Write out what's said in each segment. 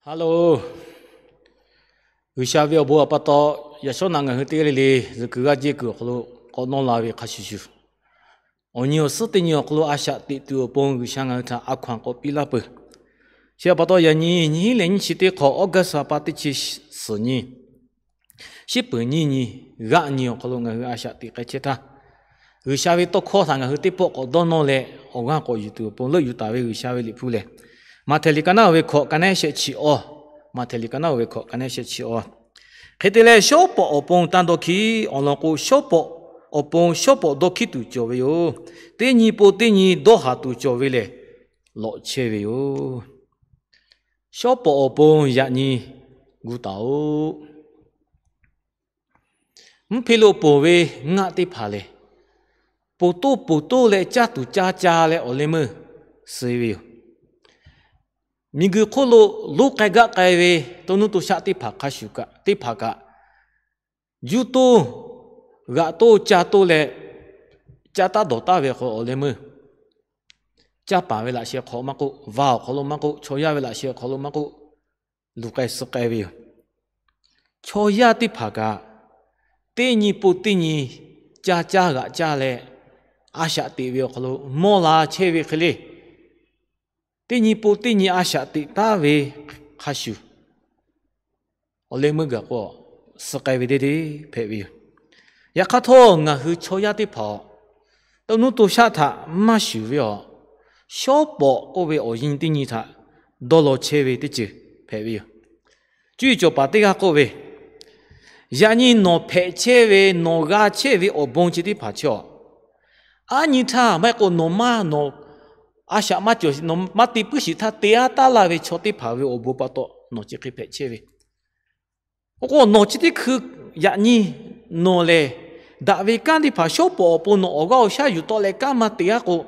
Hello, G'uiˬsha ve awˬ bon awˬ pa taw, yaꞈ shawˉ naꞈ ngaˬ hui teˇ g'aˇ le le zuhˬ kuiˬ g'aˇ jehˇ kuiˬ awˬ hk'aw lo k'awꞈ nawˇ la ve hk'a shuˍ shuˍ, awˬ nyi awˬ suhˉ teˇ nyi awˬ hk'aw lo a shaꞈ teꞈ tuˬ awˬ pon G'uiˬsha ngaˬ hui htaꞈ a hkaw-anˬ k'awꞈ piˇ laˇ peuˬ. Chi awˬ pa taw yaꞈ nyi nyiˇ hinˉ leh nyiˇ chi teˇ hk'awꞈ August ha pa teˇ chi suhˍ nyi, shiˉ peuˍ nyiˇ nyi, g'aˆ nyi awˬ hk'aw lo ngaˬ hui a shaꞈ teꞈ k'ai chehˇ htaˇ, G'uiˬsha ve tawˇ hkawˇ htaꞈ ngaˬ hui teˇ pawˆ k'awꞈ dawˇ nawˇ leh awˬ g'aˇ k'awꞈ yuˬ tuˬ awˬ pon leuˆ yuˬ taˍ ve G'uiˬsha ve liꞈ hpu lehˬ, Maꞈhtehˍ liꞈ ka naˉ oˇ ve hkawꞈ ka nehˉ shehˆ chi awˇ, Maꞈhtehˍ liꞈ ka naˉ oˇ ve hkawꞈ ka nehˉ shehˆ chi awˇ. Hk'e te leh, shawˉ pawˍ awˬ pon tanˇ dawˇ hkiˉ awˬ lawn k'o, shawˉ pawˍ awˬ pon shawˉ pawˍ dawˇ hkiˉ tuˬ cawˬ ve yoˬ. Teˇ nyi po teˇ nyi dawˇ haˍ tuˬ cawˬ ve lehˬ, lawꞈ chehˇ ve yoˬ. Shawˉ pawˍ awˬ pon yaꞈ nyi gu taˍ-oꞈ. Mvuhˇ hpe lo ponˬ ve ngaˆ teˇ hpaˍ lehˬ, ponˬ toˇ ponˬ toˇ leh caˇ tuˬ ca ca leh awˬ leh meuˇ suh ve yoˬ. Miˬguiˬ hk'oˆ lo lonˉ k'ai gaˆ k'ai ve to nuˇ to shaˆ teˇ hpaˍ hk'a shuˍ kaꞈ, teˇ hpaˍ kaꞈ, juˇ toˇ, g'aꞈ toˇ, ca toˇ leh, caˇ taˉ dawˬ taˉ ve awˬ hk'aw lo awˬ leh meuˇ, caˇ paˍ ve laꞈ sheh hk'aw maˇ k'oˆ, va awˬ hk'aw lo maˇ k'oˆ, chaw yaˇ ve laꞈ sheh awˬ hk'aw lo maˇ k'oˆ, luˬ k'ai suh k'ai ve yoˬ. Chaw yaˇ teˇ hpaˍ kaꞈ, teˇ nyi po teˇ nyi caˇ caˇ g'aꞈ caˇ leh, a shaꞈ teꞈ ve awˬ hk'aw lo mawˇ la chehˇ ve hk'e le, teˇ nyi po teˇ nyi a shaꞈ teꞈ taˉ ve hk'a shuˍ, awˬ leh meuˇ gaˬ k'o, suh k'ai ve deˇ deˇ hpehꞈ ve yoˬ. Yaꞈ hk'aˇ htawˇ, ngaˬ hui chaw yaˇ teˇ hpaˍ-oˬ, to nuˇ to shaˆ htaꞈ maˇ shuˍ ve awˬ, shawˉ pawˍ k'oˆ ve awˬ yanˇ teˇ nyi htaꞈ dawˇ law chehˇ ve teˇ ceuˬ hpehꞈ ve yoˬ. Cuˇ yiˍ cawˬ paˍ teˇ g'aˇ k'oˆ ve, yaꞈ nyi nawˬ hpehꞈ chehˇ ve, nawˬ g'a chehˇ ve awˬ bon chi teˇ hpaˍ chi awˬ, aˉ nyi htaˇ maˇ heˆ k'o nawˬ maˇ, nawˬ a shaꞈ maˇ cawˬ, nawˬ maˇ te puiˉ shiˍ htaˇ te-a taˉ laˇ ve chaw teˇ hpaˍ ve awˬ bon pa taw nawˬ chi hk'e hpehꞈ chehˇ ve. Oˇ k'o, nawˬ chi teˇ hkui yaꞈ nyi nawˬ lehˬ, daꞈ ve kanˉ teˇ hpaˍ shawˉ pawˍ awˬ pon nawˬ awˬ g'aˇ awˬ shaˉ yuˬ tawˆ leh kanˉ maˇ te-a k'o,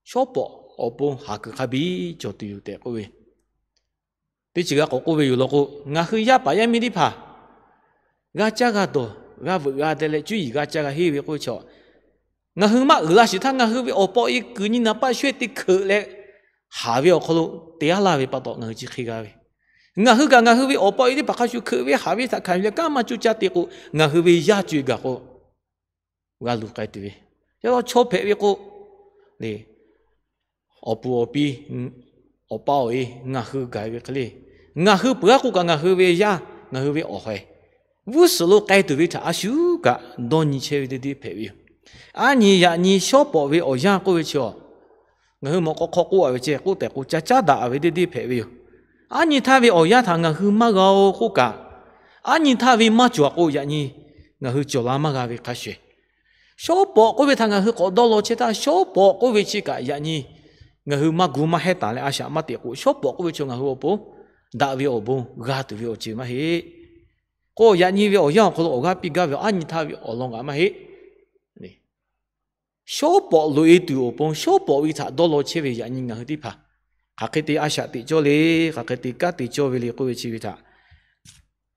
shawˉ pawˍ awˬ pon haˍ kuiˬ hk'a biˇ cawˬ tuˬ yoˬ tehꞈ k'oˆ ve. Teˇ ceuˬ g'a k'awꞈ k'oˆ ve yoˬ law k'o, ngaˬ hui yaˇ paˍ yaˇ miˇ teˇ hpaˍ g'a caˇ g'a dawˬ, g'a veuꞈ g'a deh leh cuˇ yiˍ g'a caˇ g'a henˇ ve k'oˆ ve chaw, ngaˬ hui maˇ uiˍ la shiˍ htaˇ ngaˬ hui ve awˬ paw e kuiˬ nyi naˍ paˆ shawehˇ te hkeuꞈ leh haˍ ve awˬ hk'aw lo te-a laˇ ve pa taw ngaˬ hui chi hk'e g'a ve. Ngaˬ hui kaꞈ ngaˬ hui ve awˬ paw e teˇ hpaˍ hk'a shuˍ hkeuꞈ ve haˍ ve htaꞈ hkanˍ yuˬ leh kanˉ maˇ coˇ caˇ te k'o, ngaˬ hui ve yaˇ co-e gaˬ k'o, g'a luˬ k'ai tuˬ ve. Yaꞈ hk'aˇ chaw hpehꞈ ve k'o, awˬ puˍ awˬ pi, awˬ pa awˬ e ngaˬ hui gaˬ ve hk'e le, ngaˬ hui peuˬ-a k'o kaꞈ ngaˬ hui ve yaˇ, ngaˬ hui ve awˬ haiˬ, g'uˇ suhˍ lo k'ai tuˬ ve htaꞈ a shu kaꞈ dawˇ nyi chehˇ ve deˇ deˇ hpehꞈ ve yoˬ. Aˉ nyi yaꞈ nyi shawˉ pawˍ ve awˬ yanˇ k'oˆ ve chi awˬ, ngaˬ hui mawꞈ k'aw hk'aw k'oˆ-a ve ceh k'oˆ tehꞈ k'o ca caˉ daꞈ ve deˇ deˇ hpehꞈ ve yoˬ. Aˉ nyi htaˇ ve awˬ yanˇ htaꞈ ngaˬ hui maˇ g'a-o k'oˆ kaꞈ, aˉ nyi htaˇ ve maˇ cawˬ-a k'o yaꞈ nyi ngaˬ hui cawˬ la maˇ g'a ve hk'a shuˍ, shawˉ pawˍ k'oˆ ve htaꞈ ngaˬ hui k'awꞈ dawˇ law chehˇ htaˇ, shawˉ pawˍ k'oˆ ve chi kaꞈ yaꞈ nyi ngaˬ hui maˇ gu maˇ hehˉ taˍ leh a shaꞈ maˇ teꞈ k'o, shawˉ pawˍ k'oˆ ve chi ngaˬ hui awˬ pon daꞈ ve awˬ bon g'a tuˬ ve awˬ ceuˬ maˇ heˆ. K'o, yaꞈ nyi ve awˬ yanˇ awˬ hk'aw lo awˬ g'aˇ piˇ gaˇ ve aˉ nyi htaˇ ve awˬ lawn kaꞈ maˇ heˆ. Shawˉ pawˍ loꞈ-e tuˬ awˬ pon shawˉ pawˍ ve htaꞈ dawˇ law chehˇ ve yaꞈ nyi ngaˬ hui teˇ hpaˍ hk'aˬ hk'e te a shaꞈ teꞈ cawˇ le, hk'aˬ hk'e te kanˉ te cawˇ ve le k'oˆ ve chi ve htaꞈ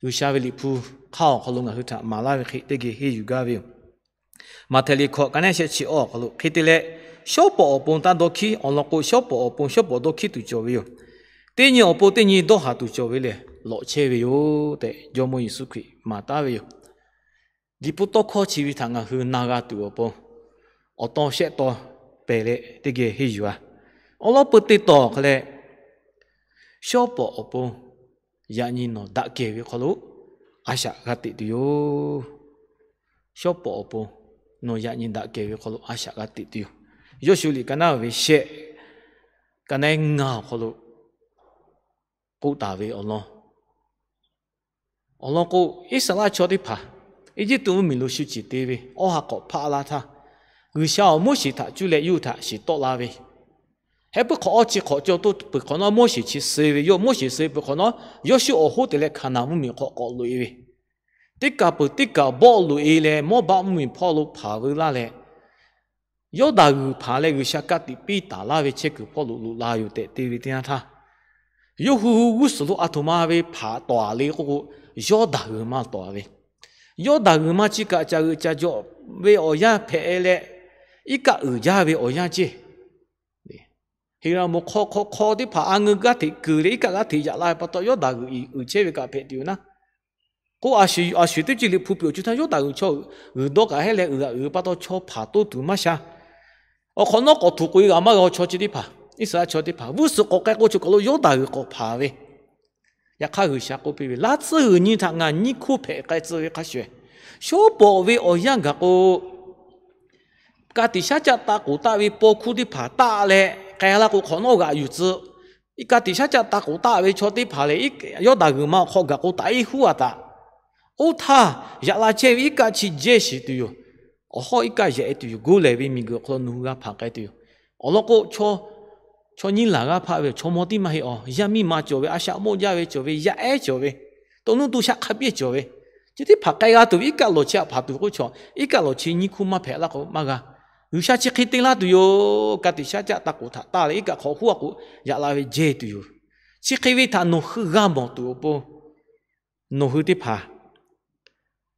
G'uiˬsha ve liꞈ hpu hk'aˇ awˬ hk'aw lo ngaˬ hui htaꞈ maˍ laˇ ve hk'e teˇ geh henˇ yuˬ gaˇ ve yoˬ. Maꞈhtehˍ liꞈ hkawꞈ ka nehˉ shehˆ chi awˇ awˬ hk'aw lo hk'e te leh, shawˉ pawˍ awˬ pon taˇ dawˇ hkiˉ awˬ lawn k'o, shawˉ pawˍ awˬ pon shawˉ pawˍ dawˇ hkiˉ tuˬ cawˬ ve yoˬ. Teˇ nyi awˬ pon teˇ nyi dawˇ haˍ tuˬ cawˬ ve lehˬ, lawꞈ chehˇ ve yoˬ tehꞈ Jawˇmawˇ Yeˍsuˆ Hkriꞈ maˍ taˉ ve yoˬ. Liꞈ hpu tawˇ hkawˇ chi ve htaꞈ ngaˬ hui na g'a tuˬ awˬ pon, awˬ taw shehˆ taw pehˬ leh teˇ geh henˇ yuˬ-a. Awˬ lawn peu te tawˍ hk'e leh, shawˉ pawˍ awˬ pon yaꞈ nyi nawˬ daꞈ kehˬ ve hk'aw lo a shaꞈ g'a teꞈ tuˬ yoˬ. Shawˉ pawˍ awˬ pon nawˬ yaꞈ nyi daꞈ kehˬ ve hk'aw lo a shaꞈ g'a teꞈ tuˬ yoˬ. Yawˇshuˆ liꞈ ka naˉ ve shehˆ, ka nehˉ ngaˇ awˬ hk'aw lo k'oˆ taˍ ve awˬ lawn awˬ lawn k'o, Iˉsaˍreˍlaˆ chaw teˇ hpaˍ Eˇjiˇtuꞈ mvuhˇmiˬ lo shu ciˍ te ve awˇ ha hk'awꞈ hpaˆ la htaˇ, G'uiˬsha awˬ Moˉseˍ htaꞈ cuˇ leh yawˇ hui htaꞈ shiˍ tawˆ la ve, heh puiˉ hk'awꞈ awˇ chi hk'awꞈ cawˬ toˇ peuˬ hk'awꞈ nawˉ, Moˉseˍ chi suh ve yoˬ. Moˉseˍ suh peuˬ hk'awꞈ nawˉ, Yawˇshuˆ awˬ hoˉ te leh Hkaˍnanˍ mvuhˇmiˬ hk'aw k'awꞈ loꞈ-e ve, teˇ kaˬ peuˬ teˇ kaˬ bawˆ loꞈ-e leh Mawˇbaˆ mvuhˇmiˬ hpawˇ lo hpanˍ veu laˇ leh, Yawˇdanˍ g'uiˬ hpanˍ leh G'uiˬsha ka tiꞈ piˇ taˍ laˇ ve chehˇ kuiˬ hpawˇ lo loꞈ la yoˬ tehꞈ te ve teˇ yanˇ htaˇ, yawˇ hui g'uˇ suhˍ lo a htoꞈ ma ve hpanˍ tawˍ-a le k'oˆ k'o, Yawˇdanˍ g'uiˬ ma tawˍ-a ve, Yawˇdanˍ g'uiˬ ma chi kaꞈ caˬ g'euꞈ caˬ jawꞈ ve awˬ yanˇ hpehꞈ leh, iˉ kaˆ uiˍ jaˇ ve awˬ yanˇ ceˇ. Heˍraˍmonˍ hk'aw hk'aw hk'aw teˇ hpaˍ a ngeu g'aˇ hteꞈ keunˍ leh iˉ kaˆ g'aˇ hteꞈ yaꞈ la ve pa taw, Yawˇdanˍ g'uiˬ uiˍ chehˇ ve kaꞈ hpehꞈ tuˬ yoˬ naˉ. K'o, a shuˍ teˇ ceuˬ Liꞈ hpu piˇ awˬ co htaˇ Yawˇdanˍ g'uiˬ chaw g'uiˬ dawˇ kaꞈ hehˉ leh uiˍ g'aꞈ uiˍ pa taw, chaw hpanˍ toˇ tuˬ maˇ sha. Awˬ hk'awꞈ nawˉ k'awꞈ htuꞈ k'oꞈ e g'aꞈ maˇ g'a, chaw chi teˇ hpaˍ, Iˉsaˍreˍlaˆ chaw teˇ hpaˍ g'uˇ suhˍ k'awꞈ k'ai k'o, chaw k'awꞈ lo Yawˇdanˍ g'uiˬ k'awꞈ hpanˍ ve. Yaꞈ hk'aˇ, G'uiˬsha k'oˆ piˇ ve, Laˇ tsuhˇ g'uiˬ nyi htaꞈ ngaˬ nyiˇ hkoˇ hpehꞈ k'ai tcuh ve hk'a shuˍ, shawˉ pawˍ ve awˬ yanˇ gaˬ k'o, ka tiꞈ shaˉ caˆ ta k'oˍ taˆ ve paw hkuˇ teˇ hpaˍ taˆ leh k'ai la k'o, hk'awꞈ nawˉ g'aꞈ yuˬ tcuh. Ka tiꞈ shaˉ caˆ ta k'oˍ taˆ ve chaw teˇ hpaˍ lehˬ, Yawˇdanˍ g'uiˬ ma awˬ hk'aw gaˬ k'o, taꞈ iˉ huˉ a taꞈ. Oˇ htaˇ, yaꞈ la chehˇ ve iˉ kaˆ chi jehˇ shiˍ tuˬ yoˬ. Awˬ hawˉ iˉ kaˆ yehˬ e tuˬ yoˬ. Go lehˬ ve miˬguiˬ awˬ hk'aw lo nawˬ hui g'a hpanˍ k'ai tuˬ yoˬ. Awˬ lawn k'o, chaw nyiˇ laˬ g'aˇ hpaˆ ve, chaw mawˇ tiˉ maˇ heˆ awˬ, yaˇ miˇ ma cawˬ ve, a shaꞈ mawˇ jaˇ ve cawˬ ve, yaˇ ehˉ cawˬ ve, to nuˇ to shaˆ hk'a biˇ cawˬ ve, chi teˇ hpaˍ k'ai g'a tuˬ ve iˉ kaˆ lawˬ chi aꞈ hpanˍ tuˬ k'oˆ chaw, iˉ kaˆ lawˬ chi nyiˇ hkuˇ maˇ hpehꞈ laˇ k'o maˇ g'a. G'uiˬsha chi hk'e te laˇ tuˬ yoˬ. Ka tiꞈ shaˉ caˆ ta k'oˍ htaꞈ taˆ leh iˉ kaˆ hk'awꞈ huˉ a k'o, yaꞈ la ve jehˇ tuˬ yoˬ. Chi hk'e ve htaꞈ nawˬ hui g'a mawˬ tuˬ awˬ pon, nawˬ hui teˇ hpaˍ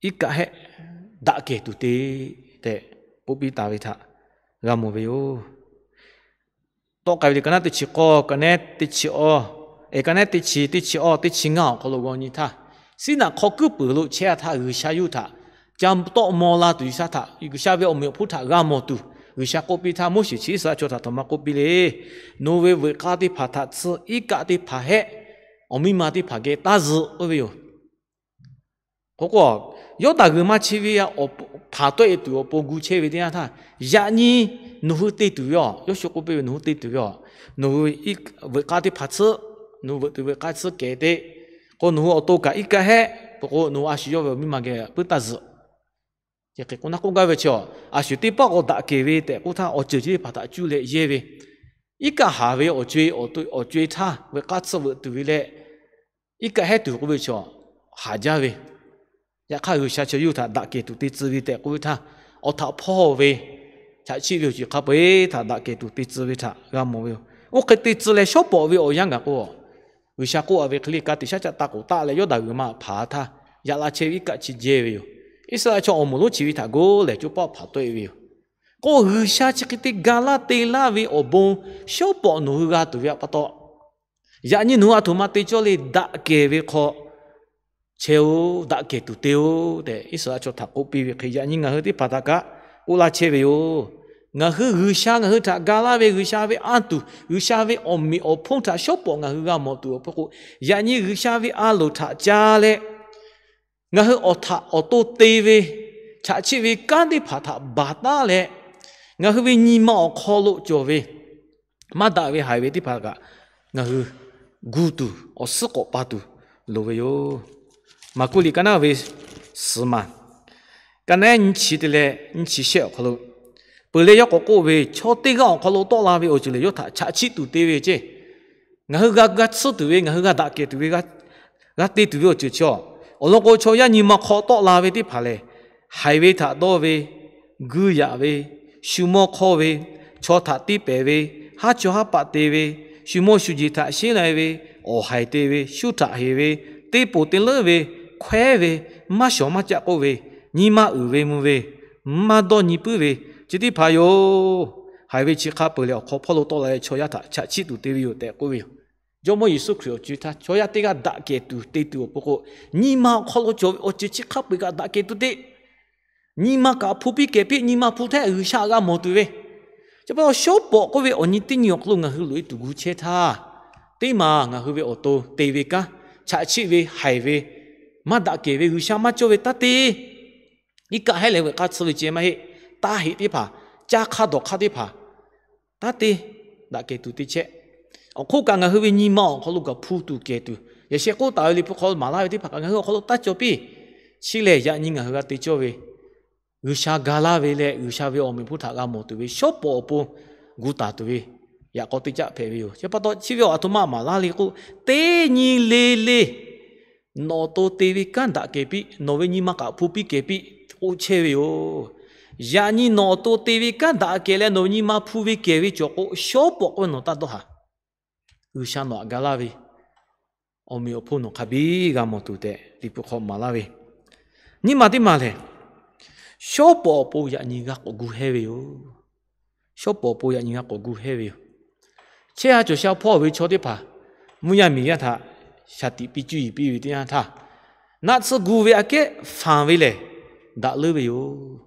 iˉ kaˆ hehˆ daꞈ kehˬ tuˬ te tehꞈ k'oˆ piˇ taˍ ve htaꞈ g'a mawˬ ve yoˬ. Tawˆ k'ai ve liꞈ ka naˉ teˇ chi k'awˇ, ka naˉ teˇ chi awˇ, e, ka naˉ teˇ chi, teˇ chi awˇ, teˇ chi ngaˇ awˬ hk'aw lo g'aw nyi htaˇ, Siˉnaꞈ hk'aw kuiˉ puiˍ lo chehˇ a htaˇ G'uiˬsha yawˇ hui htaꞈ ca tawˆ maw la tuˬ, G'uiˬsha ve awˬ meꞈ awˬ hponˇ htaꞈ g'a mawˬ tuˬ G'uiˬsha k'oˆ piˇ htaˇ, Moˉseˍ chi Iˉsaˍreˍlaˆ chaw htaꞈ htawnˍ ma k'oˆ piˇ le, Nawˬ ve veuꞈ k'aˇ teˇ hpaˍ htaꞈ tsuhˇ iˉ kaˆ teˇ hpaˍ hehˆ awˬ miˇ ma teˇ hpaˍ geh taˇ zuhꞈ k'oˆ ve yoˬ. K'o k'o, Yawˇdanˍ g'uiˬ ma chi ve hpanˍ tawˆ e tuˬ awˬ pon gu chehˇ ve teˇ yanˇ htaˇ, yaꞈ nyi nawˬ hui te tuˬ ve aˬ, Yawˇshuˆ k'oˆ piˇ ve, Nawˬ hui te tuˬ ve aˬ, nawˬ hui veuꞈ k'aˇ teˇ hpaˍ tsuhˇ, nawˬ hui veuꞈ tuˬ veuꞈ k'aˇ tsuhˇ kehˬ te, k'o nawˬ hui awˬ to kaꞈ iˉ kaˆ hehˆ peuˬ k'o, nawˬ hui a shu yawˇ ve awˬ miˇ ma geh puiˉ taˇ zuhꞈ. Chi hk'e k'o naˉ k'oˆ gaˇ ve chi, a shu teˇ pawˆ k'awꞈ daꞈ kehˬ ve tehꞈ k'oˆ htaˇ, awˬ ceuˬ chi teˇ hpaˍ htaꞈ cuˇ leh yehˇ ve, iˉ kaˆ haˍ ve awˬ co e, awˬ co e htaˇ veuꞈ k'aˇ tsuhˇ veuꞈ tuˬ ve leh, iˉ kaˆ hehˉ tuˬ k'oˆ ve chi haˍ jaˇ ve. Yaꞈ hk'aˇ, G'uiˬsha chaw yawˇ hui htaꞈ daꞈ kehˬ tuˬ te tcuh ve tehꞈ k'oˆ ve htaˇ, awˬ htaꞈ hpawˇ ve, chaꞈ chiˆ ve awˬ ceuˬ hk'a peu-eˬ htaꞈ daꞈ kehˬ tuˬ te tcuh ve htaꞈ g'a mawˬ ve yoˬ. Oˇ hk'e te tcuh leh shawˉ pawˍ ve awˬ yanˇ gaˬ k'o, G'uiˬsha k'oˆ a ve hk'e le, ka tiꞈ shaˉ caˆ ta k'oˍ taˆ leh Yawˇdanˍ g'uiˬ ma hpanˍ htaˇ, yaꞈ la chehˇ ve iˉ kaˆ chi jehˇ ve yoˬ. Iˉsaˍreˍlaˆ chaw awˬ moˍ lonˉ chi ve htaꞈ go lehˬ co paˆ hpanˍ tawˆ e ve yoˬ. K'o, G'uiˬsha chi hk'e te ga laˇ te laˇ ve awˬ bon, shawˉ pawˍ nawˬ hui g'a tuˬ ve pa taw, yaꞈ nyi nawˬ hui a htoꞈ ma te cawˇ le, daꞈ kehˬ ve hk'aw chehˇ-oˆ, daꞈ kehˬ tuˬ te-oˆ tehꞈ, Iˉsaˍreˍlaˆ chaw htaꞈ k'oˆ piˇ ve hk'e, yaꞈ nyi ngaˬ hui teˇ hpaˍ htaꞈ kaꞈ k'oˆ laˇ chehˇ ve yoˬ. Ngaˬ hui G'uiˬsha ngaˬ hui htaꞈ ga laˇ ve G'uiˬsha ve anˇ tuˬ, G'uiˬsha ve awˬ meꞈ awˬ hponˇ htaꞈ shawˉ pawˍ ngaˬ hui g'a mawˬ tuˬ awˬ hk'aw k'o, yaꞈ nyi G'uiˬsha ve a loˍ htaꞈ ca leh, ngaˬ hui awˬ htaꞈ awˬ to te ve, chaꞈ chiˆ ve kanˉ teˇ hpaˍ htaꞈ baˬ taˉ leh, ngaˬ hui ve nyi ma awˬ hk'aw lo cawˬ ve maˇ daꞈ ve haiˬ ve teˇ hpaˍ kaꞈ ngaˬ hui gu tuˬ, awˬ suhˉ k'awꞈ pa tuˬ loˍ ve yoˬ. Maˍkuˆ liꞈ ka naˉ ve suhˍ maˬ, ka naˉ nyiˇ chi te leh nyiˇ chi shehˆ awˬ hk'aw lo, peuˬ leh yawˇ k'awꞈ k'oˆ ve, Chaw teˇ g'aˇ awˬ hk'aw lo tawˆ la ve awˬ ceuˬ lehˬ, yawˇ htaꞈ chaꞈ chiˆ tuˬ te ve ceˇ. Ngaˬ hui g'a g'a tsuhˇ tuˬ ve, ngaˬ hui g'a daꞈ kehˬ tuˬ ve, g'a te tuˬ ve awˬ ceuˬ chi, awˬ lawn k'o, chaw yaˇ nyi ma hk'aw tawˆ la ve teˇ hpaˍ lehˬ, haiˬ ve htaꞈ dawˇ ve, guiˇ yaꞈ ve, shu mawˇ hk'awˇ ve, chaw htaꞈ tiˇ pehˍ ve, haˉ chaw haˉ paˆ te ve, shu mawˇ shu jeˬ htaꞈ sheˉ lai ve, awˬ haiˬ te ve, shu htaꞈ heˍ ve, teˇ poˍ teˇ leuˉ ve, hkawehˉ ve, maˇ shawˍ maˇ caˆ k'oˆ ve, nyi ma uiˍ ve mvuh ve, maˇ dawˇ nyi puiˉ ve, chi teˇ hpaˍ yoˬ. Haiˬ ve chi hk'a peuˬ lehˬ, awˬ hk'aw hpawˇ lo tawˆ la leh chaw yaˇ htaꞈ chaꞈ chiˆ tuˬ te ve yoˬ tehꞈ k'oˆ ve yoˬ. Jawˇmawˇ Yeˍsuˆ Hkriꞈ awˬ co e htaˇ chaw yaˇ teˇ g'aˇ daꞈ kehˬ tuˬ te tuˬ awˬ pon k'o, nyi ma awˬ hk'aw lo cawˬ ve awˬ ceuˬ chi hk'a peu-eˬ kaꞈ daꞈ kehˬ tuˬ te. Nyi ma kaꞈ hpu piˇ kehˬ piˇ, nyi ma hpu htaˇ G'uiˬsha g'a mawˬ tuˬ ve. Chi pa taw shawˉ pawˍ k'oˆ ve awˬ nyi teˇ nyi awˬ hk'aw lo ngaˬ hui loꞈ e tuˬ gu chehˇ htaˇ, teˇ maˬ ngaˬ hui ve awˬ to te ve kanˉ, chaꞈ chiˆ ve, haiˬ ve, maˇ daꞈ kehˬ ve, G'uiˬsha maˇ cawˇ ve taˇ te. Iˉ kaˆ hehˉ leh veuꞈ k'aˇ tsuhˇ ve ceh maˇ heˆ. Taˇ heꞈ teˇ hpaˍ, caˇ hk'aˇ dawˬ hk'aˇ teˇ hpaˍ, taˇ te. Daꞈ kehˬ tuˬ te chehˇ. Awˬ hk'oˆ kaꞈ ngaˬ hui ve nyi ma awˬ hk'aw lo kaꞈ hpu tuˬ kehˬ tuˬ, yaꞈ sheh k'oˆ taˍ ve Liꞈ hpu hk'aw lo maˍ laˇ ve teˇ hpaˍ kaꞈ ngaˬ hui awˬ hk'aw lo taˇ cawˬ piˇ. Chi lehˬ, yaꞈ nyi ngaˬ hui g'a te cawˇ ve, G'uiˬsha ga laˇ ve leh G'uiˬsha ve awˬ meꞈ awˬ hponˇ htaꞈ g'a mawˬ tuˬ ve shawˉ pawˍ awˬ pon gu taˍ tuˬ ve yaꞈ k'aw teˇ caˆ hpehꞈ ve yoˬ. Chi pa taw chi ve awˬ aˬ htoꞈ ma maˍ laˇ le k'o, teˇ nyi le le nawˬ awˬ to te ve kanˉ daꞈ kehˬ piˇ, nawˬ ve nyi ma kaꞈ hpu piˇ kehˬ piˇ k'oˆ chehˇ ve yoˬ. Yaꞈ nyi nawˬ awˬ to te ve kanˉ daꞈ kehˬ leh nawˬ ve nyi ma hpu ve kehˬ ve cawˬ k'o, shawˉ pawˍ k'oˆ ve nawˬ taˇ dawˇ haˍ. G'uiˬsha nawˬ htaꞈ ga laˇ ve awˬ meꞈ awˬ hponˇ nawˬ hk'a biˇ g'a mawˬ tuˬ tehꞈ Liꞈ hpu hk'aw maˍ laˇ ve. Nyiˇ maˬ teˇ maˬ lehˬ, shawˉ pawˍ awˬ pon yaꞈ nyi g'a k'awꞈ gu hehˇ ve yoˬ. Shawˉ pawˍ awˬ pon yaꞈ nyi g'a k'awꞈ gu hehˇ ve yoˬ. chehˇ ha cawˬ sha hpawˇ ve chaw teˇ hpaˍ mvuhˇ yaˇ miˬ yaˇ htaꞈ shaˍ tiꞈ piˇ cuˇ yiˍ piˇ ve teˇ yanˇ htaˇ, naˆ tsuhˇ gu ve aꞈ kehˉ fanˬ ve lehˬ daꞈ leuˉ ve yoˬ.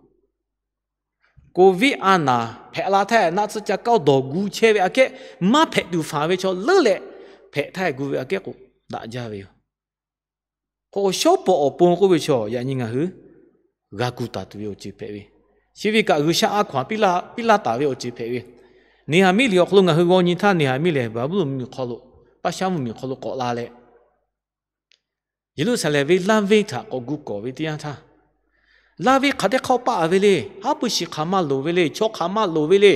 Covid a naˍ hpehꞈ la htaˇ, naˆ tsuhˇ ca kaˇ dawˬ gu chehˇ ve aꞈ kehˉ maˇ hpehꞈ tuˬ fanˬ ve chaw leuˉ leh, hpehꞈ htaˇ gu ve aꞈ kehˉ k'o daꞈ jaˇ ve yoˬ. K'o, shawˉ pawˍ awˬ pon k'oˆ ve chaw yaꞈ nyi ngaˬ hui g'a gu taˍ tuˬ ve awˬ ceuˬ hpehꞈ ve, chi ve kaꞈ G'uiˬsha a hkaw anˬ piˇ laˇ taˍ ve awˬ ceuˬ hpehꞈ ve. Neˍhaˍmiˆ liꞈ awˬ hk'aw lo ngaˬ hui g'aw nyi htaˇ, Neˍhaˍmiˆ lehˬ Baˍbuˍlonˍ mvuhˇmiˬ hk'aw lo, Paˇshaˉ mvuhˇmiˬ hk'aw lo k'awꞈ la leh, Yeˍruˆsaˍlehnˍ ve laˇ venˇ htaꞈ k'awꞈ gu kawˍ ve teˇ yanˇ htaˇ, laˇ venˇ hk'aˬ teˇ hk'awˇ paˆ ve le. Haˉ pui shiˍ hk'aˬ ma loˍ ve le. Chaw hk'aˬ ma loˍ ve le.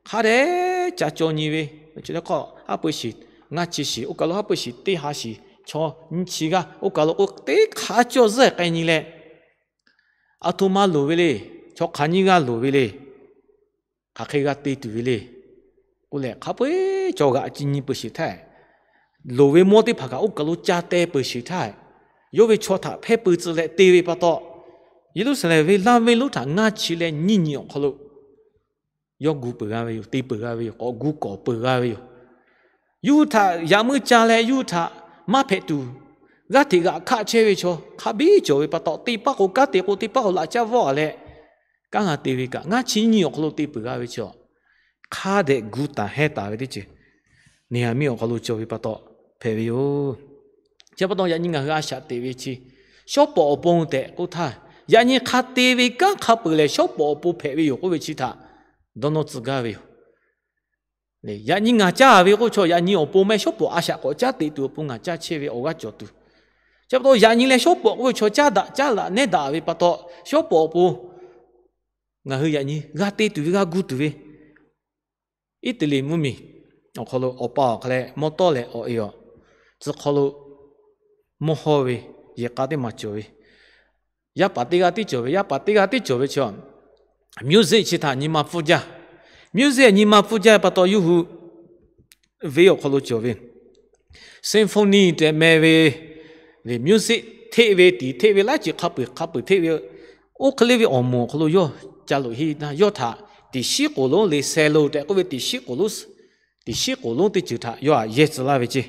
Hk'a dehꞈ ca caw nyi ve, haˉ pui shiˍ ngaˇ chi shiˍ, oˇ kaˬ lo haˉ pui shiˍ teˇ ha shiˍ, chaw nyiˇ chi g'aˇ, oˇ kaˬ lo k'o teˇ hk'aˬ cawˇ zuhˆ k'ai nyi leh, aˬ htoꞈ ma loˍ ve le. Chaw hk'aˬ nyiˇ g'aˇ loˍ ve le. Hk'aˬ hk'e g'a te tuˬ ve le. K'oˆ leh, hk'a peu-eˬ cawˬ g'aꞈ ci nyi peuˬ sheˍ htaˇ, loˍ ve mawˇ teˇ hpaˍ kaꞈ oˇ kaˬ lo ca teh peuˬ sheˍ htaˇ, yawˇ ve chaw htaꞈ hpehˇ pui tcuh leh te ve pa taw, Yeˍruˆsaˍlehnˍ ve laˇ venˇ lonˉ htaꞈ ngaˇ chi leh nyiˇ nyi awˬ hk'aw lo yawˇ gu peuˬ g'a ve yoˬ. Te peuˬ g'a ve yoˬ. K'awꞈ gu kawˍ peuˬ g'a ve yoˬ. Yawˇ hui htaꞈ yaꞈ meuˇ ca leh yawˇ hui htaꞈ maˇ hpehꞈ tuˬ, g'aˇ hteꞈ g'aꞈ hkaˆ chehˇ ve chaw hk'a biˇ cawˬ ve pa taw, teˇ paˉ k'o kanˉ te k'o teˇ paˉ k'o laꞈ caˇ vawˆ a leh, kanˉ g'a te ve kaꞈ ngaˇ chi nyiˇ awˬ hk'aw lo te peuˬ g'a ve chaw, hk'a dehꞈ gu taˍ hehˇ taˍ ve teˇ ceuˬ Neˍhaˍmiˆ awˬ hk'aw lo cawˬ ve pa taw hpehꞈ ve yoˬ. Chi pa taw yaꞈ nyi ngaˬ hui a shaꞈ teꞈ ve chi, shawˉ pawˍ awˬ pon tehꞈ k'oˆ htaˇ, yaꞈ nyi hk'a te ve kanˉ hk'a peuˬ lehˬ shawˉ pawˍ awˬ pon hpehꞈ ve yoˬ k'oˆ ve chi htaꞈ dawˇ nawˇ tcuh gaˇ ve yoˬ. Yaꞈ nyi ngaˬ caˇ ve k'oˆ chaw, yaꞈ nyi awˬ pon meh shawˉ pawˍ a shaꞈ k'awꞈ caˉ teꞈ tuˬ awˬ pon ngaˬ caˇ chehˇ ve awˬ g'aˇ cawˬ tuˬ. Chi pa taw yaꞈ nyi leh shawˉ pawˍ k'oˆ ve chaw caˇ daꞈ caˇ laꞈ nehˉ daꞈ ve pa taw, shawˉ pawˍ awˬ pon ngaˬ hui yaꞈ nyi g'a te tuˬ ve g'a gu tuˬ ve, Iˉtaˍliˍ mvuhˇmiˬ awˬ hk'aw lo awˬ pa awˬ hk'a leh mawˇ tawˇ leh awˬ e awˬ tcuh hk'aw lo mawˇ hawˇ ve yehˬ k'a teˇ maˬ cawˬ ve, yaˇ paˍ teˇ g'aˇ tiˉ cawˬ ve, yaˇ paˍ teˇ g'aˇ tiˉ cawˬ ve chi, music chi htaꞈ nyi ma pfuhˇ jaˇ. Music nyi ma pfuhˇ jaˇ pa taw yawˇ hui ve awˬ hk'aw lo cawˬ ve symphony tehꞈ meh ve, music hteˆ ve, tiˍ hteˆ ve, laiˉ ceuˬ hk'a peuˬ hk'a peuˬ hteˆ ve, oˇ hk'e le ve awˬ moˍ awˬ hk'aw lo yawˇ ca loꞈ heˆ na, yawˇ htaꞈ tiꞈ shiˉ k'oˍ lonˉ le, cello tehꞈ k'oˆ ve tiꞈ shiˉ k'oˍ lonˉ, tiꞈ shiˉ k'oˍ lonˉ teˇ ceuˬ htaꞈ yawˇ htaꞈ yehˇ tcuh laˇ ve ceˇ.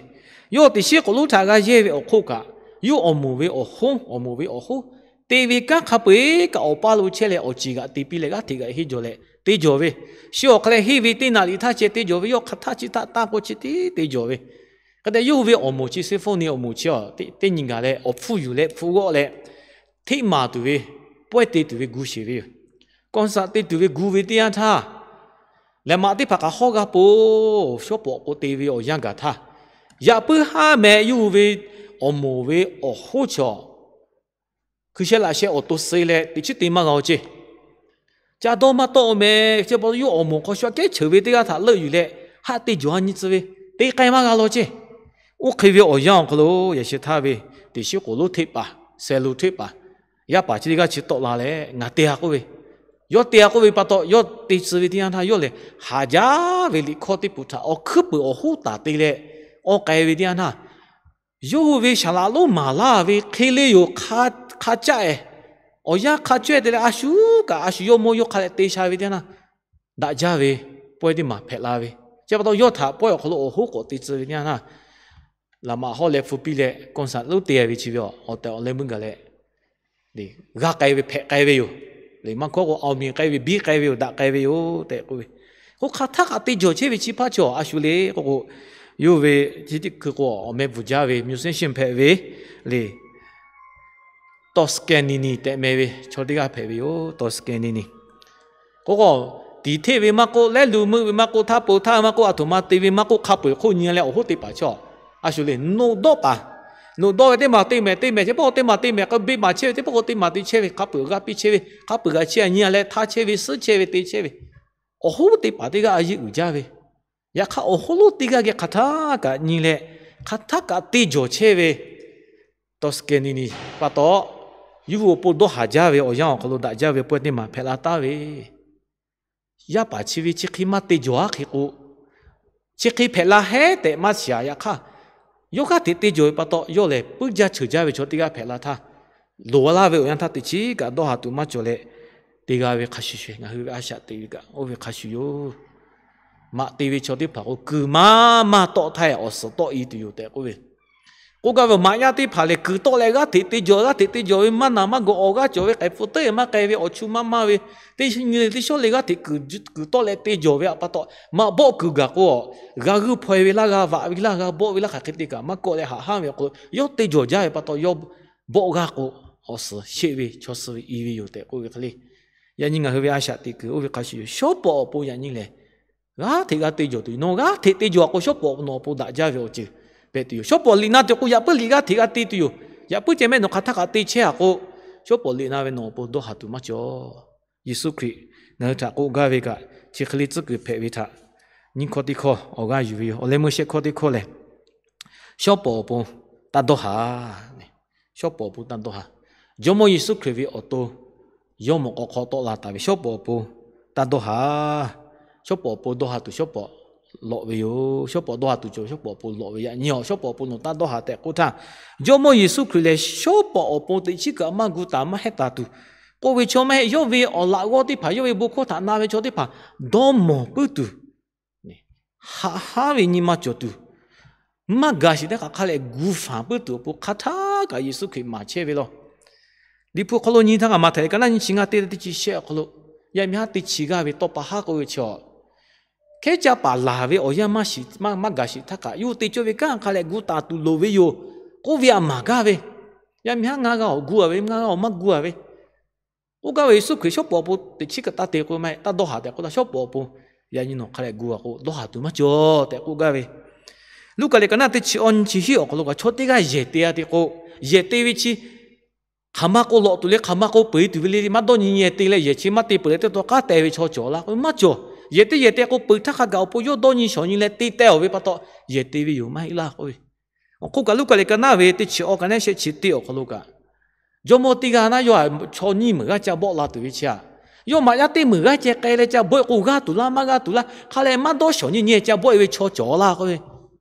Yawˇ tiꞈ shiˉ k'oˍ lonˉ htaꞈ g'a yehˇ ve awˬ hk'oˆ kaꞈ, yawˇ awˬ moˍ ve awˬ hoˉ, awˬ moˍ ve awˬ hoˉ te ve kanˉ hk'a peu-eˬ kaꞈ awˬ paˇ lo chehˇ leh awˬ ceˬ g'aꞈ te piˇ leh g'aˇ hteꞈ g'aꞈ henˇ jawˬ leh te jawˬ ve, shi awˬ hk'a leh henˇ ve teˇ naꞈ liꞈ htaˇ ceh te jawˬ ve, yawˇ hk'aˬ htaˇ chi htaˇ tanˇ k'o chi tiˉ te jawˬ ve. Hk'e te yawˇ hui ve awˬ moˍ chi symphony awˬ moˍ chi a, teˇ nyi gaˬ leh awˬ hpfuhˇ yuˬ leh hpfuhˇ g'awˆ leh, hteˆ maˍ tuˬ ve, pawehˇ te tuˬ ve gu sheˍ ve yoˬ. Concert te tuˬ ve gu ve teˇ yanˇ htaˇ, lehˬ maꞈ teˇ hpaˍ kaꞈ hawˇ g'a po, shawˉ pawˍ k'o te ve awˬ yanˇ gaˬ htaˇ, yaꞈ puiˉ haˉ meh yawˇ hui ve awˬ moˍ ve awˬ hoˉ chaw hkui sheh laꞈ sheh awˬ to suh leh teꞈ chiˉ te maˇ g'a-o ceˇ. Ca dawˇ maˇ tawˆ-o meh, chi pa taw yawˇ awˬ moˍ hk'aw shu aꞈ kehˉ cheuˬ ve teˇ g'aˇ htaꞈ leuˆ yuˬ leh, haˆ te jawˬ a nyi tcuh ve, te k'ai maˇ g'a law ceˇ. Oˇ hk'e ve awˬ yanˇ awˬ hk'aw lo yaꞈ sheh htaˇ ve teꞈ shiˉ k'oˍ lonˉ hteˆ paˍ, cello hteˆ paˍ, yaˇ paˍ chi teˇ g'aˇ chi tawˆ la leh ngaˬ te-a k'oˆ ve, yawˇ te-a k'oˆ ve pa taw, yawˇ te tcuh ve teˇ yanˇ htaˇ yawˇ lehˬ haˍ jaˇ ve liꞈ hkawˇ teˇ poˍ htaꞈ awˬ hkuiˉ peuˬ awˬ hoˉ taˍ te leh awˬ k'ai ve teˇ yanˇ htaˇ, yawˇ hui ve saˍ laꞈ lonˉ maˍ laˇ ve hk'e le yoˬ. Hk'a caˆ-e, awˬ yanˇ hk'a caˆ-e te leh a shu kaꞈ a shu yawˇ mawˇ yawˇ hk'a leh te sha ve teˇ yanˇ htaˇ, daꞈ jaˇ ve pawehˇ teˇ maˬ hpehꞈ la ve. Chi pa taw yawˇ htaꞈ pawehˇ awˬ hk'aw lo awˬ hoˉ k'awꞈ te tcuh ve teˇ yanˇ htaˇ, laꞈ maꞈ hawˇ leh hpu piˇ leh concert lonˉ te ve chi ve awˬ tehˬ awˬ leh meuˇ gaˬ leh g'a k'ai ve hpehꞈ k'ai ve yoˬ. Liꞈ maˇ hkawˇ k'o, awˬ miˬ k'ai ve, biˇ k'ai ve yoˬ, daꞈ k'ai ve yoˬ tehꞈ k'oˆ ve. K'o hk'aˬ htaˇ kaꞈ te jawˬ chehˇ ve chi hpaˇ chaw a shu le k'oˆ k'o, yawˇ ve chi teˇ hkui k'o awˬ meh bvuhˬ jaˇ ve musician hpehꞈ ve le, Toscanini tehꞈ meh ve chaw teˇ g'aˇ hpehꞈ ve yoˬ. Toscanini k'o k'o, tiˍ hteˆ ve maˇ k'oˆ, lehˉ lu meuˆ ve maˇ k'oˆ, htaˇ po htaˇ maˇ k'oˆ, aˬ htoꞈ ma te ve maˇ k'oˆ, hk'a peu-eˬ hk'oˆ nyi leh awˬ hoˉ te paˍ chaw a shu le. Noꞈ dawˆ paˍ, noꞈ dawˆ ve teˇ maˬ te mehˍ, te mehˍ chehˇ pawˆ k'o teˇ maˬ te mehˍ, k'o beˇ maˍ chehˇ ve teˇ pawˆ k'o teˇ maˬ te chehˇ ve, hk'a peu-eˬ g'a piˇ chehˇ ve, hk'a peu-eˬ g'a chiˇ a nyi a leh htaˇ chehˇ ve, suhˉ chehˇ ve, te chehˇ ve, awˬ hoˉ teˇ paˍ teˇ g'aˇ a yeˇ uiˍ jaˇ ve. Yaꞈ hk'aˇ awˬ hoˉ lonˉ teˇ g'aˇ geh hk'aˬ htaˇ kaꞈ nyi leh, hk'aˬ htaˇ kaꞈ te jawˬ chehˇ ve Toscanini pa taw, yawˇ hui awˬ pon dawˇ haˍ jaˇ ve awˬ yanˇ awˬ hk'aw lo daꞈ jaˇ ve pawehˇ teˇ maˬ hpehꞈ la taˍ ve. Yaˇ paˍ chi ve chi hk'e maˇ te jawˬ aˉ hk'e k'o, chi hk'e hpehꞈ la hehˉ tehꞈ maˇ shiˍ-a. Yaꞈ hk'aˇ, yawˇ g'aˇ hteꞈ te jawˬ ve pa taw, yawˇ lehˬ puiˉ jaˇ cheuˬ jaˇ ve chaw teˇ g'aˇ hpehꞈ la htaˇ, loˍ laˇ ve awˬ yanˇ htaˇ teꞈ chiˉ kaꞈ dawˇ haˍ tuˬ maˇ cawˬ leh, te g'a ve hk'a shuˍ shuˍ, ngaˬ hui ve a shaꞈ teꞈ ve kaꞈ oˇ ve hk'a shuˍ yoˬ. maꞈ te ve chaw teˇ hpaˍ k'o, kuiˬ maˇ maˇ tawˆ htaˇ awˬ suhˍ tawˆ-e tuˬ yoˬ tehꞈ k'oˆ ve. K'oˆ gaˇ ve, maꞈ yaˇ teˇ hpaˍ lehˬ kuiˬ tawˆ leh g'aˇ hteꞈ te jawˬ, g'aˇ hteꞈ te jawˬ ve maˇ naˍ maˇ gawˬ awˬ g'aˇ cawˬ ve k'ai hpu teuˇ maˇ k'ai ve awˬ chu maˇ maˇ ve, teˇ nyi teˇ shawˉ le g'aˇ hteꞈ kuiˬ tawˆ leh te jawˬ ve pa taw, maꞈ bawˆ kuiˬ gaˬ k'o, g'a g'uiˇ hpaw-e ve laˇ, g'a vaꞈ ve laˇ, g'a bawˆ ve laˇ, hk'aˬ hk'e te kaꞈ maˇ kawˆ leh haꞈ haˉ ve awˬ hk'aw lo yawˇ te jawˬ jaˇ ve pa taw, yawˇ bawˆ g'aˇ k'o, awˬ suhˍ sheˆ ve chaw suh ve i ve yoˬ tehꞈ k'oˆ ve hk'e le. Yaꞈ nyi ngaˬ hui ve a shaꞈ teꞈ kuiˬ oˇ ve hk'a shuˍ yoˬ. Shawˉ pawˍ awˬ pon yaꞈ nyi lehˬ, g'aˇ hteꞈ g'a te jawˬ tuˬ yoˬ. Nawˬ g'aˇ hteꞈ te jawˬ a k'o, shawˉ pawˍ nawˬ awˬ pon daꞈ jaˇ ve awˬ ceuˬ hpehꞈ tuˬ yoˬ. Shawˉ pawˍ liꞈ na tuˬ k'o, yaꞈ puiˉ liꞈ g'aˇ hteꞈ g'a te tuˬ yoˬ. Yaꞈ puiˉ ceh mehˆ nawˬ hk'aˬ htaˇ kaꞈ te chehˇ a k'o, shawˉ pawˍ liꞈ na ve nawˬ awˬ pon dawˇ haˍ tuˬ maˇ cawˬ. Yeˍsuˆ Hkriꞈ ngaˬ hui htaꞈ k'oˆ gaˇ ve kaꞈ, chi hk'e le tcuhˉ kuiˬ hpehꞈ ve htaꞈ nyiˇ hkawˇ teˇ hkawˇ awˬ g'aˇ yuˬ ve yoˬ. Awˬ leh meuˇ shehˆ hkawˇ teˇ hkawˇ lehˬ, shawˉ pawˍ awˬ pon taˇ dawˇ haˍ. Shawˉ pawˍ awˬ pon taˇ dawˇ haˍ. Jawˇ mawˇ Yeˍsuˆ Hkriꞈ ve awˬ to yawˇ mawꞈ k'aw hk'aw tawˆ la taˍ ve shawˉ pawˍ awˬ pon taˇ dawˇ haˍ. Shawˉ pawˍ awˬ pon dawˇ haˍ tuˬ shawˉ pawˍ lawꞈ ve yoˬ. Shawˉ pawˍ dawˇ haˍ tuˬ cawˬ, shawˉ pawˍ awˬ pon lawꞈ ve. Yaꞈ nyi awˬ shawˉ pawˍ awˬ pon nawˬ taˇ dawˇ haˍ tehꞈ k'oˆ htaˇ, Jawˇ mawˇ Yeˍsuˆ Hkriꞈ lehˬ shawˉ pawˍ awˬ pon teꞈ chiˉ kaꞈ maˇ gu taˍ maˇ hehˉ taˍ tuˬ k'oˆ ve chaw maˇ heˆ. Yawˇ ve awˬ laꞈ g'awˇ teˇ hpaˍ, yawˇ ve bon hkawˇ htaꞈ na ve chaw teˇ hpaˍ dawˇ mawˬ puiˉ tuˬ, haꞈ haˉ ve nyi ma cawˬ tuˬ, maˇ gaˬ sheˍ htaˇ kaꞈ hk'a lehˬ gu fanˬ puiˉ tuˬ awˬ pon hk'a htaˇ kaꞈ Yeˍsuˆ Hkriꞈ maˍ chehˇ ve law. Liꞈ hpu hk'aw lo nyi htaˇ kaꞈ, Maꞈhtehˍ liꞈ ka naˉ nyiˇ chi ngaˇ teˇ teˇ chi shehˆ awˬ hk'aw lo, yaˇ miˇ haˉ teˇ chi g'aˇ ve tawˇ pa haˉ k'oˆ ve chi, hkehˉ caˇ paˍ laˬ ve awˬ yanˇ maˇ shiˍ, maˇ gaˬ sheˍ htaˇ kaꞈ yawˇ hui te cawˇ ve kanˉ hk'a lehˬ gu taˍ tuˬ loˍ ve yoˬ k'oˆ ve a maˍ gaˇ ve. Yaˇ miˇ haˉ ngaˇ g'aˇ awˬ gu a ve, ngaˇ g'aˇ awˬ maˇ gu a ve. K'oˆ gaˇ ve, Yeˍsuˆ Hkriꞈ shawˉ pawˍ awˬ pon teꞈ chiˉ kaꞈ taˇ te k'o maˇ heˆ, taˇ dawˇ haˍ tehꞈ k'oˆ htaˇ, shawˉ pawˍ awˬ pon yaꞈ nyi nawˬ hk'a lehˬ gu a k'o dawˇ haˍ tuˬ maˇ cawˬ tehꞈ k'oˆ gaˇ ve. Luˉkaꞈ liꞈ ka naˉ teˇ chi awˇ nyi chi hiˉ awˬ hk'aw lo kaꞈ, chaw teˇ g'aˇ yehˬ te a te k'o, yehˬ te ve chi hk'aˬ ma k'o lawꞈ tuˬ le, hk'aˬ ma k'o peu eˬ tuˬ ve le, maˇ dawˇ nyi nyi yehˬ te leh yehˬ chi maˇ te peuˬ leh teˇ taw k'aˉ teh ve chaw cawˬ laˇ k'o maˇ cawˬ. Yehˬ te yehˬ te k'o peuˬ htaˇ hk'a gaˬ awˬ pon yawˇ dawˇ nyi shawˍ nyi leh te teh awˬ ve pa taw, yehˬ te ve yoˬ maˇ heˆ laˇ k'oˆ ve. Awˬ hk'oˆ kaꞈ Luˉkaꞈ liꞈ ka naˉ ve teˇ chi awˇ ka naˉ shehˆ chi teˇ awˬ hk'aw lo kaꞈ, jawˇ mawˇ teˇ g'aˇ naˉ yawˇ htaꞈ chaw nyiˇ meunˍ g'aˇ ca bawˆ la tuˬ ve chi aꞈ, yawˇ maꞈ yaˇ teˇ meunˍ g'aˇ ceh k'ai leh ca bawˆ-e k'o g'aˇ tuˬ laˇ maˇ g'aˇ tuˬ laˇ, hk'a lehˬ maˇ dawˇ shawˍ nyi nyi ca bawˆ-e ve chaw cawˬ laˇ k'oˆ ve.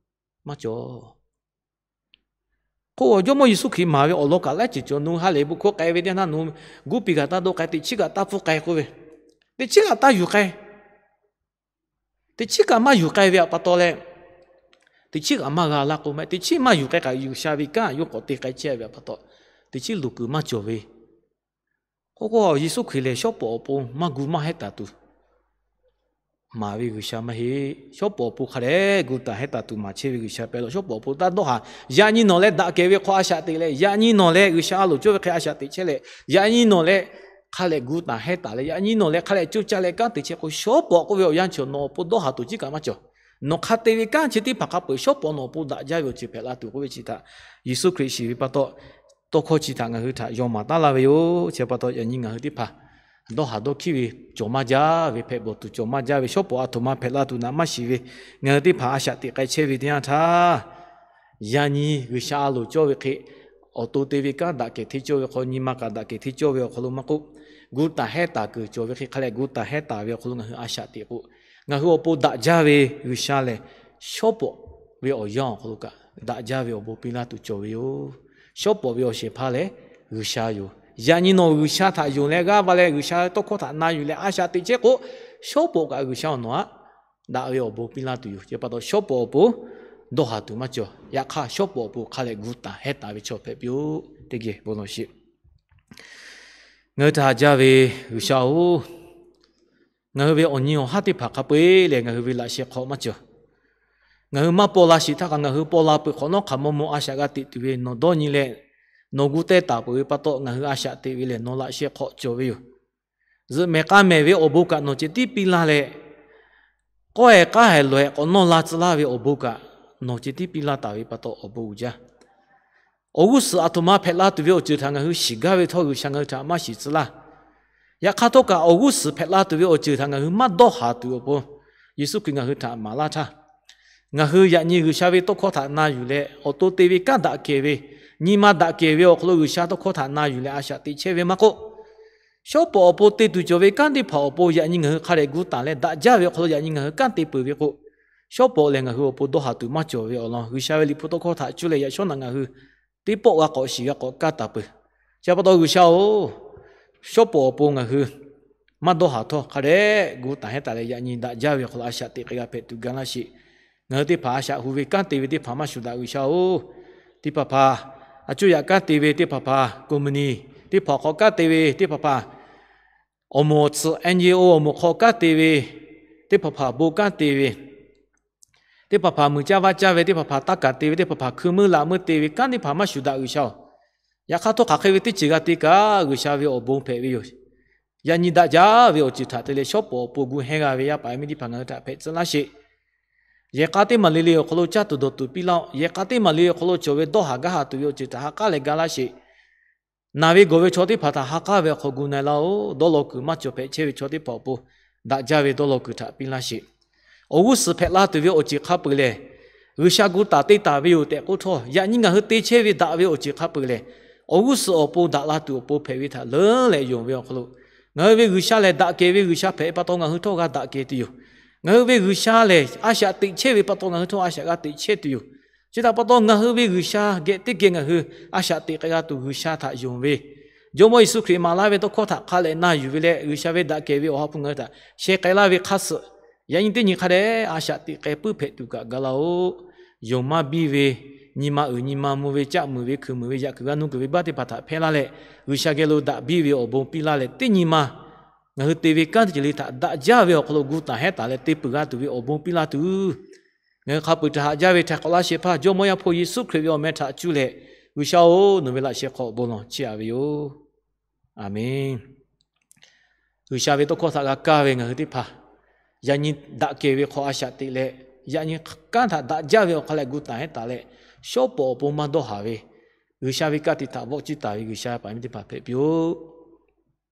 Maˇ cawˬ. K'o, Jawˇ mawˇ Yeˍsuˆ Hkriꞈ maˍ ve awˬ lawn kaꞈ laiˉ ceuˬ cawˬ. Nawˬ hui ha lehˬ bon hkawˇ k'ai ve teˇ yanˇ, nawˬ hui guˇ piˇ gaˬ taˇ dawˇ k'ai, teꞈ chiˉ kaꞈ taˇ pfuhˇ k'ai k'oˆ ve, teꞈ chiˉ kaꞈ taˇ yuˬ k'ai, teꞈ chiˉ kaꞈ maˇ yuˬ k'ai ve pa taw leh, teꞈ chiˉ kaꞈ maˇ g'a laˇ k'oˆ maˇ heˆ. Teꞈ chiˉ maˇ yuˬ k'ai kaꞈ G'uiˬsha ve kanˉ yawˇ k'awꞈ te k'ai chehˇ ve pa taw, teꞈ chiˉ luˬ kuiˬ maˇ cawˬ ve. K'oˆ k'o, Yeˍsuˆ Hkriꞈ lehˬ shawˉ pawˍ awˬ pon maˇ gu maˇ hehˉ taˍ tuˬ maˍ ve G'uiˬsha maˇ heˆ. Shawˉ pawˍ awˬ pon hk'a dehꞈ gu taˍ hehˉ taˍ tuˬ maˍ chehˇ ve G'uiˬsha pehꞈ law. Shawˉ pawˍ awˬ pon taˇ dawˇ haˍ. Yaꞈ nyi nawˬ leh daꞈ kehˬ ve hk'aw a shaꞈ teꞈ leh, yaꞈ nyi nawˬ leh G'uiˬsha a loˍ cawˇ ve hk'e a shaꞈ teꞈ chehˇ leh, yaꞈ nyi nawˬ leh hk'a lehꞈ gu taˍ hehˉ taˍ leh, yaꞈ nyi nawˬ leh hk'a lehꞈ coˇ caˇ leh kanˉ te chehˇ k'o, shawˉ pawˍ k'oˆ ve awˬ yanˇ chi nawˬ awˬ pon dawˇ haˍ tuˬ chi kaꞈ maˇ cawˬ. Nawˬ hk'a te ve kanˉ chi teˇ hpaˍ hk'a peu-eˬ shawˉ pawˍ nawˬ awˬ pon daꞈ jaˇ ve awˬ ceuˬ hpehꞈ la tuˬ k'oˆ ve chi htaꞈ Yeˍsuˆ Hkriꞈ shiˍ ve pa taw, tawˇ hkawˇ chi htaꞈ ngaˬ hui htaꞈ yaw maˍ taˉ laˇ ve yoˬ. Chi pa taw yaꞈ nyi ngaˬ hui teˇ hpaˍ dawˇ haˍ dawˇ hkiˉ ve cawˬ maˇ jaˇ ve, hpehꞈ bawˬ tuˬ cawˬ maˇ jaˇ ve, shawˉ pawˍ a htoꞈ ma hpehꞈ la tuˬ naꞈ maˇ shiˍ ve, ngaˬ hui teˇ hpaˍ a shaꞈ teꞈ k'ai chehˇ ve teˇ yanˇ htaˇ, yaꞈ nyi G'uiˬsha a loˍ cawˇ ve hk'e, awˬ to te ve kanˉ daꞈ kehˬ hteˇ cawˇ ve hk'aw, nyi ma kaꞈ daꞈ kehˬ hteˇ cawˇ ve awˬ hk'aw lo maˇ k'oˆ, gu taˍ hehˉ taˍ kuiˬ cawˬ ve hk'e hk'a lehꞈ gu taˍ hehˉ taˍ ve awˬ hk'aw lo ngaˬ hui a shaꞈ teꞈ k'o, ngaˬ hui awˬ pon daꞈ jaˇ ve G'uiˬsha lehˬ, shawˉ pawˍ ve awˬ yanˇ awˬ hk'aw lo kaꞈ daꞈ jaˇ ve awˬ bon piˇ laˇ tuˬ cawˬ ve yoˬ. Shawˉ pawˍ ve awˬ shehˍ hpaˇ lehˬ G'uiˬsha yoˬ. Yaꞈ nyi nawˬ G'uiˬsha htaꞈ yonˍ leh g'aˇ va leh G'uiˬsha ve tawˇ hkawˇ htaꞈ na yuˬ leh a shaꞈ teꞈ chehˇ k'o, shawˉ pawˍ kaꞈ G'uiˬsha awˬ nawˬ htaꞈ daꞈ ve awˬ bon piˇ laˇ tuˬ yoˬ. Chi pa taw shawˉ pawˍ awˬ pon dawˇ haˍ tuˬ maˇ cawˬ. Yaꞈ hk'aˇ shawˉ pawˍ awˬ pon hk'a lehꞈ gu taˍ hehˉ taˍ ve chaw hpehꞈ piˇ-oˆ. Teˇ geh bon lawˬ sheˍ. Ngaˬ hui htaꞈ haꞈ jaˇ ve G'uiˬsha-oˬ, ngaˬ hui ve awˬ nyi awˬ haˉ teˇ hpaˍ hk'a peu-eˬ lehˬ, ngaˬ hui ve laꞈ sheh hk'aw maˇ cawˬ. Ngaˬ hui maˇ paw la sheˍ htaˇ kaꞈ ngaˬ hui paw la peuˬ hk'awꞈ nawˉ hk'aˬ maw maw a shaꞈ g'a teꞈ tuˬ ve nawˬ dawˇ nyi leh, nawˬ gu teh taˍ peuˬ ve pa taw ngaˬ hui a shaꞈ teꞈ ve lehˬ nawˬ laꞈ sheh hk'aw cawˬ ve yoˬ. Zuhꞈ mehˍ k'a mehˍ ve awˬ bon kaꞈ nawˬ ceh tiˉ piˇ laˇ leh, k'awˇ ehˍ k'aˉ ehˍ lawˬ ehˍ k'awꞈ nawˇ la tcuh laˇ ve awˬ bon kaꞈ nawˬ ceh tiˉ piˇ laˇ taˍ ve pa taw awˬ bon uiˍ jaˇ. Awˬ g'uˇ suhˍ a htoꞈ ma hpehꞈ la tuˬ ve awˬ ceuˬ htaꞈ ngaˬ hui shiˍ gaˇ ve htawˇ G'uiˬsha ngaˬ hui htaꞈ maˇ shiˍ tcuh laˇ. Yaꞈ hk'aˇ htawˇ kaꞈ awˬ g'uˇ suhˍ hpehꞈ la tuˬ ve awˬ ceuˬ htaꞈ ngaˬ hui maˇ dawˇ haˍ tuˬ awˬ pon, Yeˍsuˆ Hkriꞈ ngaˬ hui htaꞈ maˍ laˇ htaˇ, ngaˬ hui yaꞈ nyi G'uiˬsha ve tawˇ hkawˇ htaꞈ na yuˬ leh awˬ to te ve kanˉ daꞈ kehˬ ve, nyi ma daꞈ kehˬ ve awˬ hk'aw lo G'uiˬsha tawˇ hkawˇ htaꞈ na yuˬ leh a shaꞈ teꞈ chehˇ ve maˇ k'oˆ, shawˉ pawˍ awˬ pon te tuˬ cawˬ ve kanˉ teˇ hpaˍ awˬ pon yaꞈ nyi ngaˬ hui hk'a lehꞈ gu taˍ leh daꞈ jaˇ ve awˬ hk'aw lo yaꞈ nyi ngaˬ hui kanˉ te peuˬ ve k'o, shawˉ pawˍ lehˬ ngaˬ hui awˬ pon dawˇ haˍ tuˬ maˇ cawˬ ve awˬ lawn G'uiˬsha ve liꞈ hpu tawˇ hkawˇ htaꞈ cuˇ leh yaꞈ shawˉ naꞈ ngaˬ hui teˇ pawˆ g'a k'awꞈ shiˍ g'a k'awꞈ kaˇ taˍ peuˬ. Chi pa taw G'uiˬsha-oˬ, shawˉ pawˍ awˬ pon ngaˬ hui maˇ dawˇ haˍ htawˇ hk'a dehꞈ gu taˍ hehˉ taˍ leh, yaꞈ nyi daꞈ jaˇ ve awˬ hk'aw lo a shaꞈ teꞈ k'ai g'a hpehꞈ tuˬ ga laˇ sheˍ. Ngaˬ hui teˇ hpaˍ a shaꞈ hu ve kanˉ te ve teˇ hpaˍ maˇ shuˍ daꞈ G'uiˬsha-oˬ, teˇ hpaˍ hpaˍ a cuˇ yaꞈ kanˉ te ve teˇ hpaˍ hpaˍ, company teˇ hpaˍ awˬ hk'aw kanˉ te ve teˇ hpaˍ hpaˍ, awˬ moˍ awˬ tsuhꞈ N G O awˬ moˍ hk'aw kanˉ te ve teˇ hpaˍ hpaˍ, bon kanˉ te ve teˇ hpaˍ hpaˍ, muiˬ caˇ vaˇ caˇ ve teˇ hpaˍ hpaˍ, taˇ kaˍ te ve teˇ hpaˍ hpaˍ, hkui meuˇ laꞈ meuˇ te ve kanˉ teˇ hpaˍ maˇ shuˍ daꞈ G'uiˬsha-oˬ, yaꞈ hk'aˇ htawˇ hk'aˬ hk'e ve teˇ ceuˬ g'a te kaꞈ G'uiˬsha ve awˬ bon hpehꞈ ve yoˬ. Yaꞈ nyi daꞈ jaˇ ve awˬ ceuˬ htaꞈ te leh shawˉ pawˍ awˬ pon gu hehnˇ g'a ve yaˇ paˍ yaˇ miˇ teˇ hpaˍ ngaˬ hui htaꞈ hpehꞈ tcuh laˇ sheˍ. Yehˬ k'a teˇ maˬ le le awˬ hk'aw lo caˇ tuˬ dawˬ tuˬ piˇ laˇ-oˆ. Yehˬ k'a teˇ maˬ le le awˬ hk'aw lo cawˬ ve dawˇ haˍ gaˇ haˍ tuˬ ve awˬ ceuˬ htaꞈ ha k'aˉ leh ga laˇ sheˍ. Naˬ ve gawˬ ve chaw teˇ hpaˍ htaꞈ ha k'aˉ ve awˬ hk'aw gu na-e laˇ-oˆ. Dawˇ law kuiˬ maˇ cawˬ hpehꞈ chehˇ ve chaw teˇ hpaˍ awˬ pon daꞈ jaˇ ve dawˇ law kuiˬ htaꞈ piˇ laˇ sheˍ. Awˬ g'uˇ suhˍ hpehꞈ la tuˬ ve awˬ ceuˬ hk'a peuˬ lehˬ, G'uiˬsha gu taˍ te taˍ ve yoˬ tehꞈ k'oˆ htawˇ, yaꞈ nyi ngaˬ hui te chehˇ ve daꞈ ve awˬ ceuˬ hk'a peuˬ lehˬ, awˬ g'uˇ suhˍ awˬ pon daꞈ la tuˬ awˬ pon hpehꞈ ve htaꞈ leuˉ leh yonˍ ve awˬ hk'aw lo, ngaˬ hui ve G'uiˬsha lehˬ daꞈ kehˬ ve G'uiˬsha hpehꞈ ve pa taw ngaˬ hui htawˇ g'a daꞈ kehˬ tuˬ yoˬ. Ngaˬ hui ve G'uiˬsha lehˬ a shaꞈ teꞈ chehˇ ve pa taw ngaˬ hui htawˇ a shaꞈ g'a teꞈ chehˇ tuˬ yoˬ. Chi htaꞈ pa taw ngaˬ hui ve G'uiˬsha geh teˇ geh ngaˬ hui a shaꞈ teꞈ k'ai g'a tuˬ G'uiˬsha htaꞈ yonˍ ve, Jawˇmawˇ Yeˍsuˆ Hkriꞈ maˍ laˇ ve tawˇ hkawˇ htaꞈ hk'a leh na yuˬ ve leh, G'uiˬsha ve daꞈ kehˬ ve Awˬ ha hpu ngaˬ hui htaꞈ sheh k'ai laˇ ve hk'a suhˍ, yaꞈ nyi teˇ nyi hk'a dehꞈ a shaꞈ teꞈ k'ai puiˉ hpehꞈ tuˬ kaꞈ ga laˇ-oˆ. Yonˍ maˇ biˇ ve, nyi ma uiˍ nyi ma mvuh ve, caˆ muiˬ ve, hkuiˬ muiˬ ve, yaꞈ kuiˬ g'a nuˇ kuiˬ ve baˆ teˇ hpaˍ htaꞈ hpehˇ laˇ leh, G'uiˬsha geh lo daꞈ biˇ ve awˬ bon piˇ laˇ leh, teˇ nyi ma ngaˬ hui te ve kanˉ teˇ ceuˬ le htaꞈ daꞈ jaˇ ve awˬ hk'aw lo gu taˍ hehˉ taˍ leh te peuˬ g'a tuˬ ve awˬ bon piˇ laˇ tuˬ, ngaˬ hui hk'a peuˬ htaꞈ haꞈ jaˇ ve htaꞈ k'awꞈ laˇ shehˍ hpaˇ Jawˇmawˇ Yaˇ hpu Yeˍsuˆ Hkriꞈ ve awˬ meh htaꞈ cuˇ leh, G'uiˬsha-oˬ, nawˬ ve laꞈ sheh hk'aw awˬ bon lawˬ chiˇ aꞈ ve yoˬ. Aˬmenˍ. G'uiˬsha ve tawˇ hkawˇ htaꞈ g'a kaˇ ve ngaˬ hui teˇ hpaˍ, yaꞈ nyi daꞈ kehˬ ve hk'aw a shaꞈ teꞈ leh, yaꞈ nyi kanˉ htaꞈ daꞈ jaˇ ve awˬ hk'aw leh gu taˍ hehˉ taˍ leh, shawˉ pawˍ awˬ pon maˇ dawˇ haˍ ve, G'uiˬsha ve ka tiꞈ htaꞈ vawˆ ciˇ taˍ ve G'uiˬsha paˍ miˇ teˇ hpaˍ hpehꞈ piˇ-oˆ.